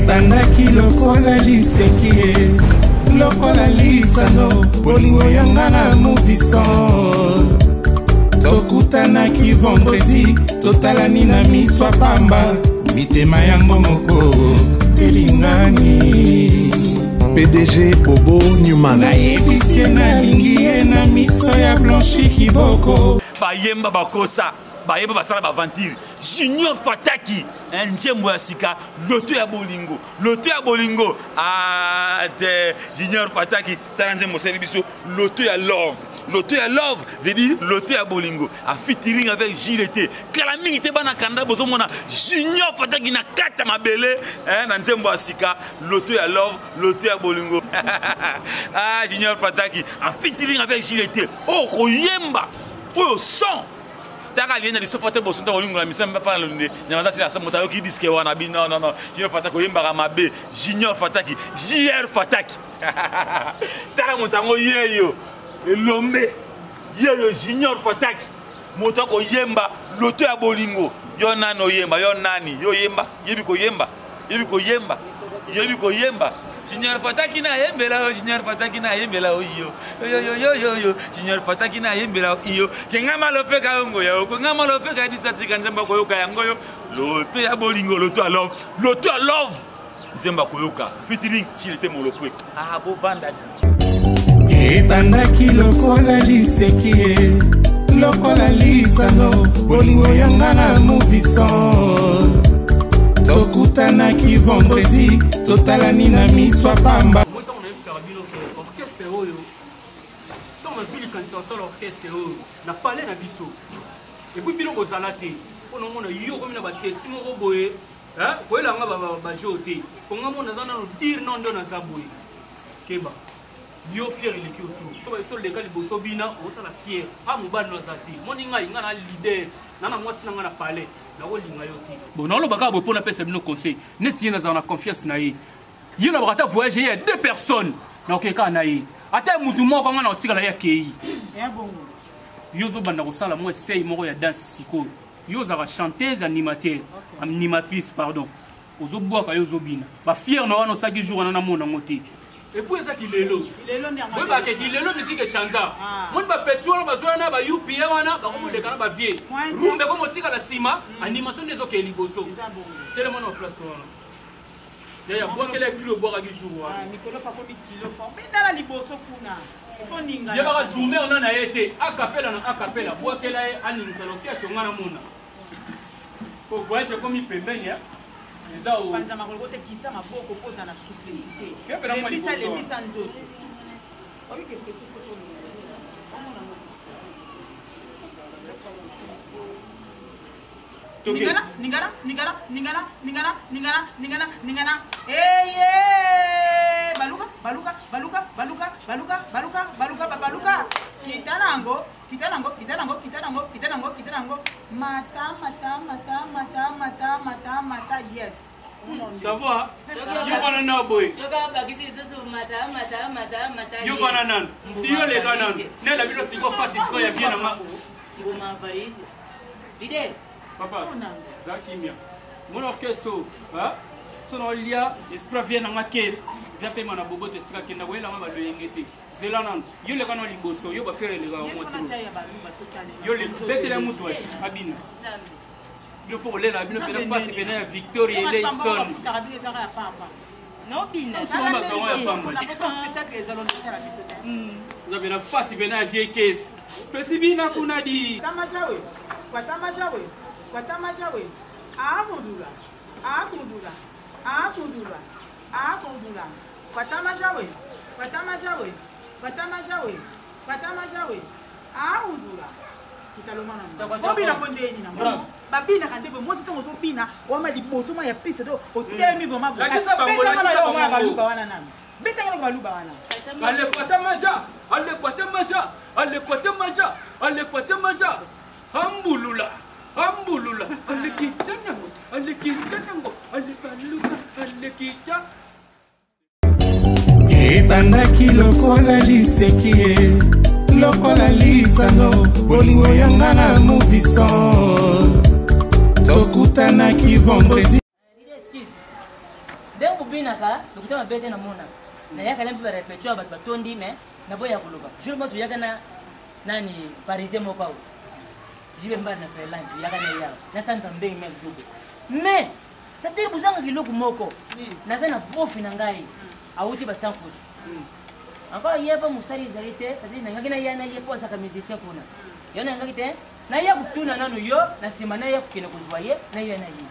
Ebandaki lokola liseki ye, lokola lisano, bolingo yanga na movison. Tokutanaki vendredi, totalani na miswa pamba, mitema yango moko elingani. PDG Bobo Newman. Nayebisi ye nalingi ye na miso ya Blanchi Kiboko. Bayemba bakosa, bayemba basala baventure. Junior Fataki, nzembo ya sika, loto ya bolingo, loto ya bolingo. Ah, te Junior Fataki, tala nzembo osali biso, loto ya love. Loto ya love veut dire loto ya bolingo. A featuring avec Gilles T. Kala mingi te bana kanda bozomona Junior Fataki na kata mabele, hein, na nzembo ya sika, loto ya love, loto ya bolingo. Ah, Junior Fataki, a featuring avec Gilles T. Oh, koyemba. Oyo son. Taka lienda lisofa te boso ntango olingo na misala mpe pana londe nyama za sila moto ayoki diske wana bi non non non Junior Fataki oyembaka mabe. Junior Fataki, JR Fataki. Tala moto yango yeyo elombe yeyo Junior Fataki moto akoyemba loto ya bolingo. Yo nani oyemba? Yo nani? Yo yemba? Yebi koyemba? Yebi koyemba? Yebi koyemba? Junior Fataki na yembela yo, Junior Fataki na yembela yo, yo. Yo, yo, yo, yo, yo. Junior Fataki na yembela yo, yo. Kenga malopeka yo ngoya yo, kenga malopeka disasi ka nzemba koyoka yango yo. Loto ya bolingo, loto ya love, loto ya love. Nzemba koyoka. Featuring Chilete Molopwe. Ah, bo vanda. Ebandaki lokola liseki ye, lokola lisano, bolingo yanga na movison. Tokutanaki vendredi, totalani na miswa pamba. Moi, ntango nayebisaka bino ke orchestre oyo, ntango nazwi likanisi ya kosala orchestre oyo na palais na biso, epuis bino bozala te mpo na omona yo okomi na batexi moko boye, hein, koyela nga ba jeu te. Mpo nga mona naza nano dire non nde naza boye. Keba. Yo fier eleki yo trop. So ba so leka liboso bina osala fier. Ah mobali no aza te. Moni ngai nga na leader. Na na mwasi na nga na palais. Nakolinga yo te. Bon, naloba kaka boye mpo napesa bino conseil. Neti ye nazala na confiance na ye. Ye na bakata voyage ye ya deux personnes. Nakokeka kaka na ye. Ata ya mutu moko nga na kotikala ye akei. Ya bongo. Yo ozobanda kosala mwa essai moko ya danse sikoyo. Yo ozalaka chanteuse animateur. Okay. Animatrice pardon. Ozobwaka yo ozobina. Ba fier na wana osaki jour wana namona yango te. Et puis eza kilelo. Kilelo nde yango. Boyeba ke kilelo musique echanza. Ah. Moni ba petits wana bazwa na ba UPA wana bakomoleka na ba vieux. Point. Rumba ekomotika na nsima, animation nde ezokende liboso. Eza bongo. Telema na place wana. Yaya, bwakela kilo obwakaki jour wana. Ah, mikolo pakomi kilo fort. Benda na liboso kuna. Il faut ningana. Yebaka drummer na na ye te, akapela na akapela, bwakela ye aningisa lokeso nga namona. Po voyage ekomi pembeni ya. Eza o. Panza makolo kote kitsa maboko poza na souplicité. Kepe na mwa Lembisa, liboso. lembisa nzoto. Oyi ke petit photo lo. Omona ngo. Toke. Ningana, ningana, ningana, ningana, ningana, ningana, ningana, ningana. Eye! Baluka, baluka, baluka, baluka, baluka, baluka, baluka, baluka. Kita nango, kita nango, kita nango, kita nango, kita nango, kita nango. Mata, mata, mata, mata, mata, mata, mata, yes. Ça va? Yo wana na boye. Soka bakisi lisusu mata, mata, mata, mata, Yo yes. wana nanu. Mbuma Yo leka nanu. valise. Nela bino siko fasi siko ya bien na ma. Mbuma valise. Leader. Papa, za kimia. Mon orchestre, hein? Sono lia, esprit vient na ma caisse. Vient pe mana bobo te sika kenda koyela ma baloyenge te. Zela nanu. Yo leka na liboso, yo ba faire leka Ye mo fona trop. tia ya baluba totalement. Yo le betela mutu wa abina. Nzambe. Yo faut kolela bino pena Nzambe face nini? pena ya Victoria Thomas Pamba, Eleison. bafutaka bino ezaka ya papa. Nobina. Tala ndenge Tala ndenge Mpona papa spectacle ezalo ndetala biso te. Nzambe na face pena ya vieille caisse. Pesi bina kuna di. Tamajawe, kwatamajawe, kwatamajawe. Amudula, amudula, amudula, amudula. Kwatamajawe, kwatamajawe, kwatamajawe, kwatamajawe. Amudula. Kitaloma na mwa. Bobina ko ndeni na mwa. Babinaka nde boye, mwasi ntango ozobina, wama liboso mwa ya piste to otelemi vraiment boye. Lakisa bango, Betanga na lakisa yo mwa bango. baluba wana nanu. Betanga na baluba wana. Allez, kwatamaja, allez, kwatamaja, allez, kwatamaja, allez, kwatamaja. Ambulula, ambulula, allez, kita nango, allez, kita nango, allez, baluka, allez, kita. Ebandaki lokola liseki ye, lokola lisano, bolingo yanga na movison. Tokutanaki vendredi. Excuse. Ndenge bobinaka lokuta mabe te namona nayaka na biso barepetio bato batondi mais naboya koloba jour moko toyaka na nani parisien moko awa jibe mbali na finlande toyaka na ye awa na santa mbengi meme dubo mais c'est-à-dire bozangaka eloko moko naza na bofi na ngai awuti basankusu encore ye mpo mosali ezali te c'est-à-dire nangaki naya na ye mpo azalaka musicien kuna yo nangaki te naya kotuna nanu yo na nsima naya kokende kozwa ye naya na ye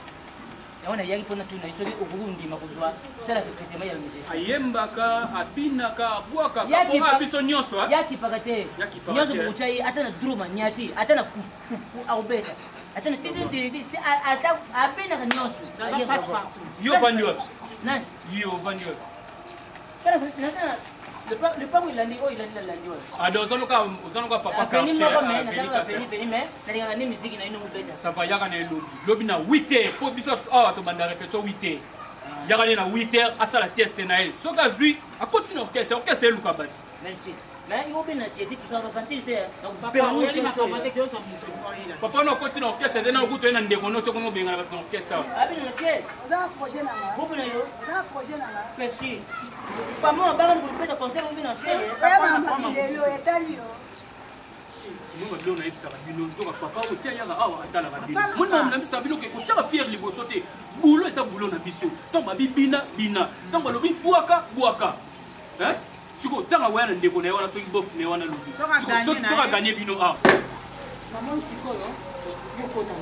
yango nayaki mpo natuna ye soki okoki kondima kozwa kosala recrutement ya musicien ayembaka abinaka abwakaka mpo biso nyonso yakipaka te nyonso bokotya ye ata na droma nyati ata na akobeta ata na titititi ata abinaka nyonso yo ovandi wapi nani yo ovandi wapi lopango elandi oyo elandi nalandi oyo ado ozanoka papa nalingaka nde miziki na ino mobeta ça va yaka na ye lobi lobi na 8 heures mpo biso awa tobanda répétition 8 heures yaka nde na 8 heures asala test na ye soki azwi akoti na orchestre orchestre eluka bato merci mais yo obena tieti tosala bafantile te papa na okoti na orchestre te na okuta ye na ndeko no te komi obengana bato na orchestre awa abina na fiel bobo na yo pesi pamo abangani kolobeta concert obi na fiel Nonga biloko nayebisaka bino nzoka papa oyo tia yaka awa atalaka bino mona nayebisaka bino ke kotiaka fiere liboso te bulo eza bulo na biso ntango babi bina bina ntango balobi bwaka bwaka sikoyo ntango akoya na ndeko na ye wana soki bof na ye wana lobi soki aganye bino awa namoni sikoyo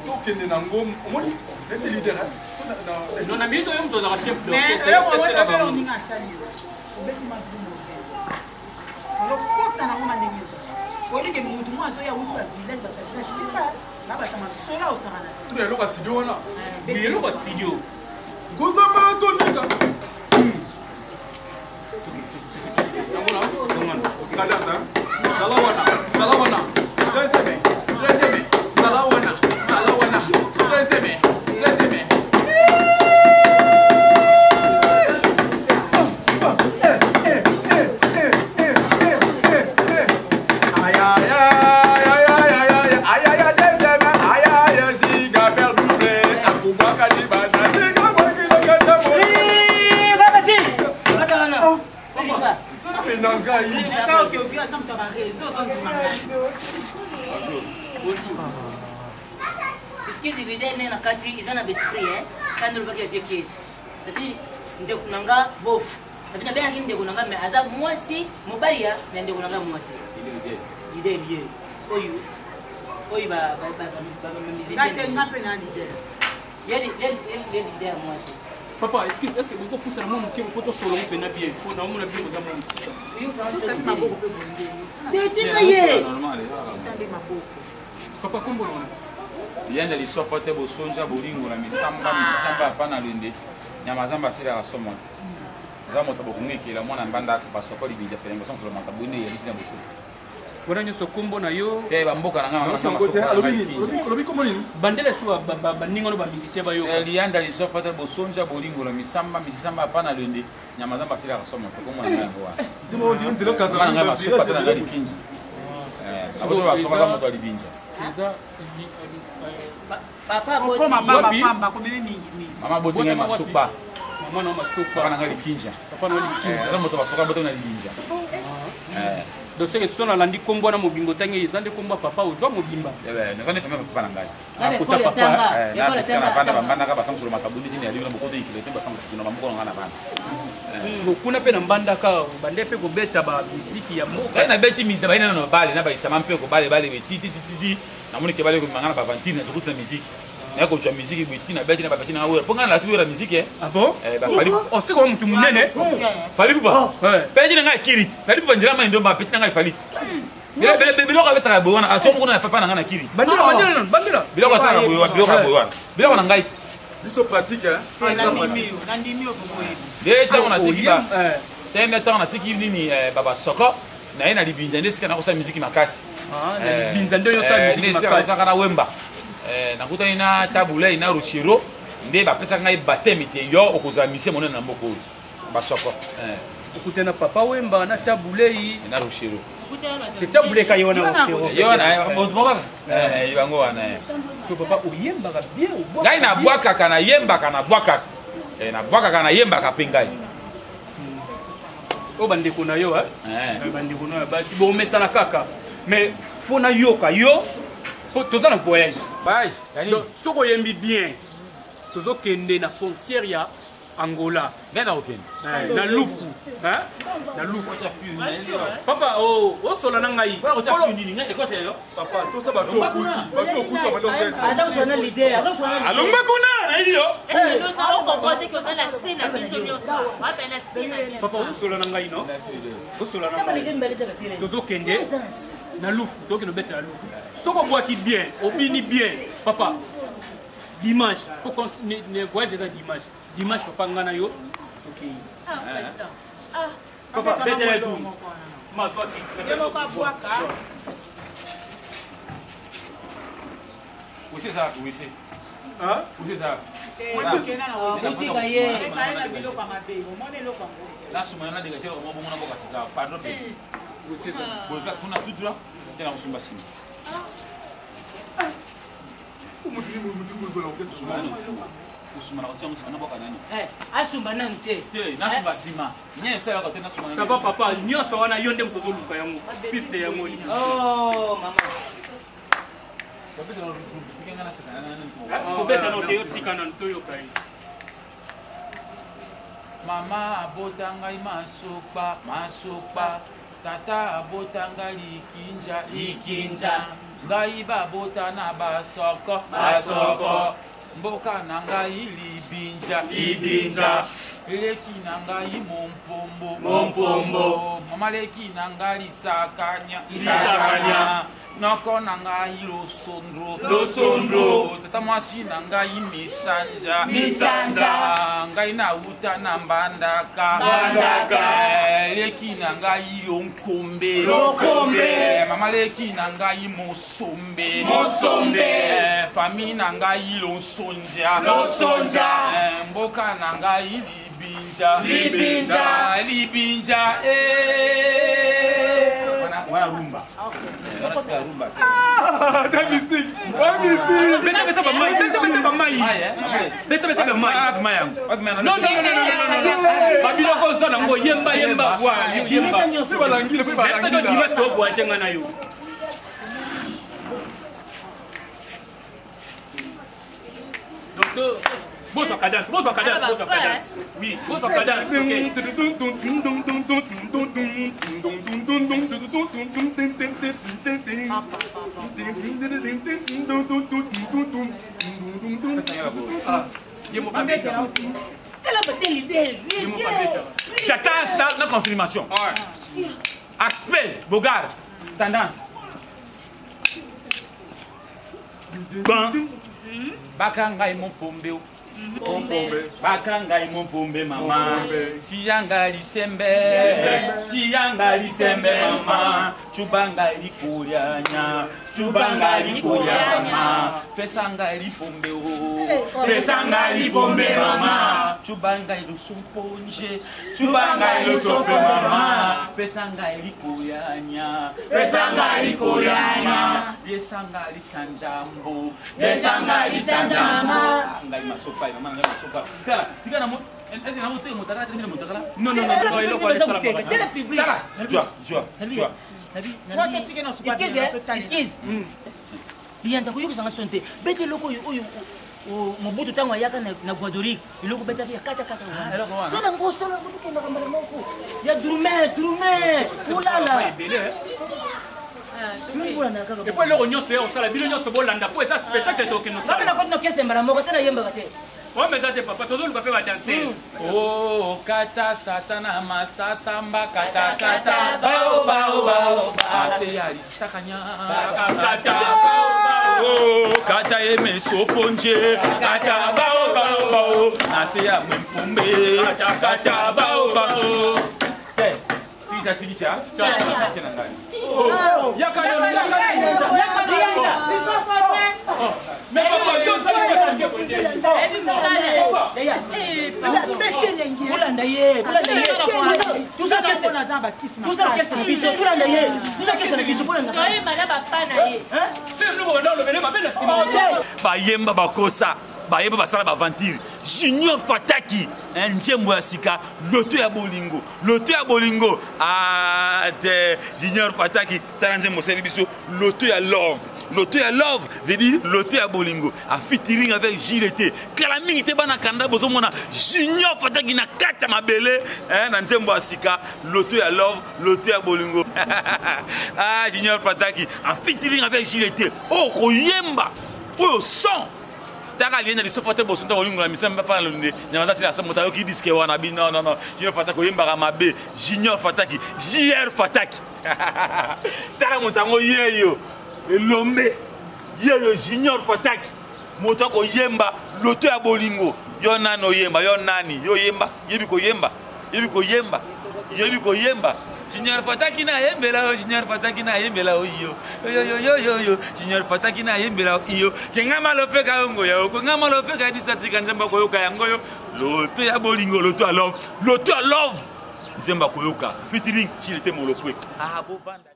tokende na ngo omoni ete leader non na miso yo moto ozalaka chef d'orchestre olokota nango na ndenge eza oyebi ke motu moko azoya wuti ba village bata village keba na bata masola osakana te eloko ya studio wana eloko ya studio ngozama tonika Kadasa, zala wana, zala wana, deuxième, deuxième, zala wana, zala wana, deuxième, deuxième. Excuse leader ne na kati eza na besprit kandi olobaki ya vieux kesi c'est-à-dire ndeko na nga bof c'est-à-dire nabengaki ndeko na nga mais aza mwasi mobali ya na ndeko na nga mwasi leader ye oyo oyo bamusicien ye leader ya mwasi papa excuse est ce que bokopusana mwa moke po tosolo ngo mpena bien mpo naomona bien koza mwa mosika tetika ye papa kombo na liyanda lisofo te bosonja bolingo na misamba misamba afa na lende nyama zamba asilaka somo te aza moto bokongi ekela mwana mbanda basoko libinja pelengo sonsola moto abwende yaliti na botu wana nyonso kombo na yo te bamboka na ngalobi kombo nini bandela esu baninga no bamusicien bayoka liyanda lisofo te bosonja bolingo na misamba misamba afa na lende nyama zamba asilaka somo te kombo na ngai yango wana ngai masopa te na ngai likinji aboto basokaka moto ya libinja papa mama boti ngai masupa mama na masupa papa na ngai likinja papa na likinja aza moto basoka boto na libinja donc seke so nalandi nkombo wana mobimba otangi eza nde nkombo ya papa ozwa mobimba naza nde famille ya papa na ngai akota papa navanda bambandaka basangisolo makabundi tini yalimi na bokoto ikilo te basangisolo na bamboka na ngai na bana kuna mpe na mbandaka bande mpe kobeta bamiziki ya mboka ngai nabeti miziki na bayina na bale na baisama mpe kobale bale titititi namoni ke bale komema ngai na bavantine nazokuti na miziki naye kozwa miziki boye ti nabeti na babeti nanga wera mpo ngai nalasi wera miziki bafali osika wa motu monene fali pupa peti na ngai kiri fali pupa nzela mai ndomba peti na ngai fali biloko abetaka boye wana aso moko na papa na ngai na kiri biloko asalaka boye wana biloko ya boye wana biloko na ngai biso pratique nde ntango natiki te nde ntango natiki nini babasoko naye na libinza nde esika nakosala miziki makasi libinza nde oyosala miziki makasi na wemba nakutani na tabulei na rushiro nde bapesaka ngai bateme te yo okozala misie monene na mboka oyo basoko okutana na papa wemba na tabulei na rushiro te tabulei ka ye wana rushiro ye wana moto moko kaka bango wana so papa oyembaka bien ngai nabwakaka nayembaka nabwakaka Nabwakaka, nayembaka mpe ngai. Oyo bandeko na yo, bandeko na yo basi, bomesana kaka, mais fo nayoka yo po toza na voyage. Voyage? Donc soki oyembi bien, tozokende na frontière ya Angola. Ngai nakokende. Na Lufu, na Lufu, papa. Osola na ngai. Alongwe kuna, nayebi yo. Papa, osola na ngai, no, osola na ngai. Tozokende na Lufu, tokende obeta na Lufu. Soki obwaki bien, obini bien, papa, dimanche, voyage eza dimanche. Dimanche, papa, ngai na yo tokei. Papa, betela tour. Mazwa. Wese ezalaka, wese, wese ezalaka. Otika ye. Nasuma na dégage eloko moko bongo, naboka sika. Pardon pe, boye kuna tout droit te, na kosumba nsima. Kosumba na kotia ngo nsima, naboka nani? Asumba nanu te. Te, nasumba nsima nye esalaka te, nasumba. Ça va, papa, nyonso wana yo nde moto ozoluka yango, piste yango. Oh mama. Kobeta no te, yotika nanu toyoka ye. Mama abota ngai masokpa masokpa, tata abota ngai likinja likinja, ngai babota na basoko basoko, mboka na ngai Libinja Libinja, leki na ngai Mompombo Mompombo, mama leki na ngai Lisakanya Lisakanya, noko na ngai Losondro Losondro, tata mwasi na ngai Misanja Misanja, ngai nauta na Mbandaka Mbandaka, leki na ngai Lonkombe Lonkombe, mama leki na ngai Mosombe Mosombe, famille na ngai Losonja Losonja, mboka na ngai Libinja Libinja Libinja. Wana rumba, wana sika rumba. Beta, beta bamai, beta, beta bamai, beta, beta bamai. Non, non, non, non, non, non, babiloko oza nango, yemba, yemba, wa yemba. Nayebisaki dimanche tovoyage, nga na yo. Donc bozwa cadence, bozwa cadence, bozwa cadence. Oui, bozwa cadence. Ok. Ah, ye moko abeta. Tala badeli. Ye moko abeta. Chacun na confirmation. Aspect Bogart, tendance. Ban baka ngai mopombe, baka ngai mopombe, mama siyanga lisembe, tiyanga lisembe, mama cubanga likulyanya, cubanga likulya, mama pesa ngai lipombe o, pesa ngai lipombe, mama cuba ngai losomponje, cuba ngai losompe, mama pesa ngai likoyanya, pesa ngai likoyanya, liesa ngai lisanjambo, liesa ngai lisanjambo, ngai masopa, mama ngai masopa. Tala sika na mo ese na mote motakala te, motakala. Non, non, non, eloko wana esalamaka. Tala, jwa jwa jwa. Excuse, excuse, liyanza koyokisanga soni te. Bete eloko oyo, oyo Mobutu ntango ayaka na Guadorique, eloko betaki ya katakata. Sala ngo, sala ngo, tokendaka mbala moko ya drume drume olala. Epo eloko nyonso ya kosala, bino nyonso bolanda, mpo eza spectacle tokende. Osala na koti na orchestre mbala moko te, nayembaka te. Oyo eza te, papa, tozoluka mpe badanser. Oh, kata satana masasamba, kata kata bao bao bao, ase ya lisakanya, kata bao bao. Oh, kata ye mesoponje, kata bao bao bao, nase ya mwempombe, kata bao bao. Te tikita tikicha na ngai. Yaka nanu, yaka nanu, yaka nanu. Mais papa, yo ozali Bolanda ye, bolanda ye. Tuza orchestre na biso, bolanda ye. Tuza orchestre na biso, bolanda. Toyeba na bapa na ye. Te, biloko banda olobele mabe na nsima. Bayemba bakosa. Bayeba basala baventure. Junior Fataki, nzembo ya sika, loto ya bolingo, loto ya bolingo. Ah, te Junior Fataki, tala nzembo osali biso, loto ya love. Loto ya love veut dire loto ya bolingo. A featuring avec JLT. Kala mingi te bana kanda bozomona Junior Fataki na kati ya mabele, hein, na nzembo ya sika, loto ya love, loto ya bolingo. Ah, Junior Fataki en featuring avec JLT. Oh, koyemba. Oyo son. Taka lienda lisofa te boso ntango olingola misamba mpa na londe nyama za sila moto ayoki diske wana bi non non non Junior Fataki oyembaka mabe. Junior Fataki, JR Fataki. Tala moto yango yeyo elombe yeyo Junior Fataki moto akoyemba loto ya bolingo. Yo nani oyemba? Yo nani? Yo yemba? Yebi koyemba? Yebi koyemba? Yebi koyemba? Junior Fataki na yembela yo, Junior Fataki na yembela yo, yo yo yo yo yo yo, Junior Fataki na yembela yo, kenga malopeka yo ngoya yo, kenga malopeka disasi ka nzemba koyoka yango yo, loto ya bolingo, loto ya love, loto ya love, nzemba koyoka, featuring Chilete Molopwe. Ah, bovanda.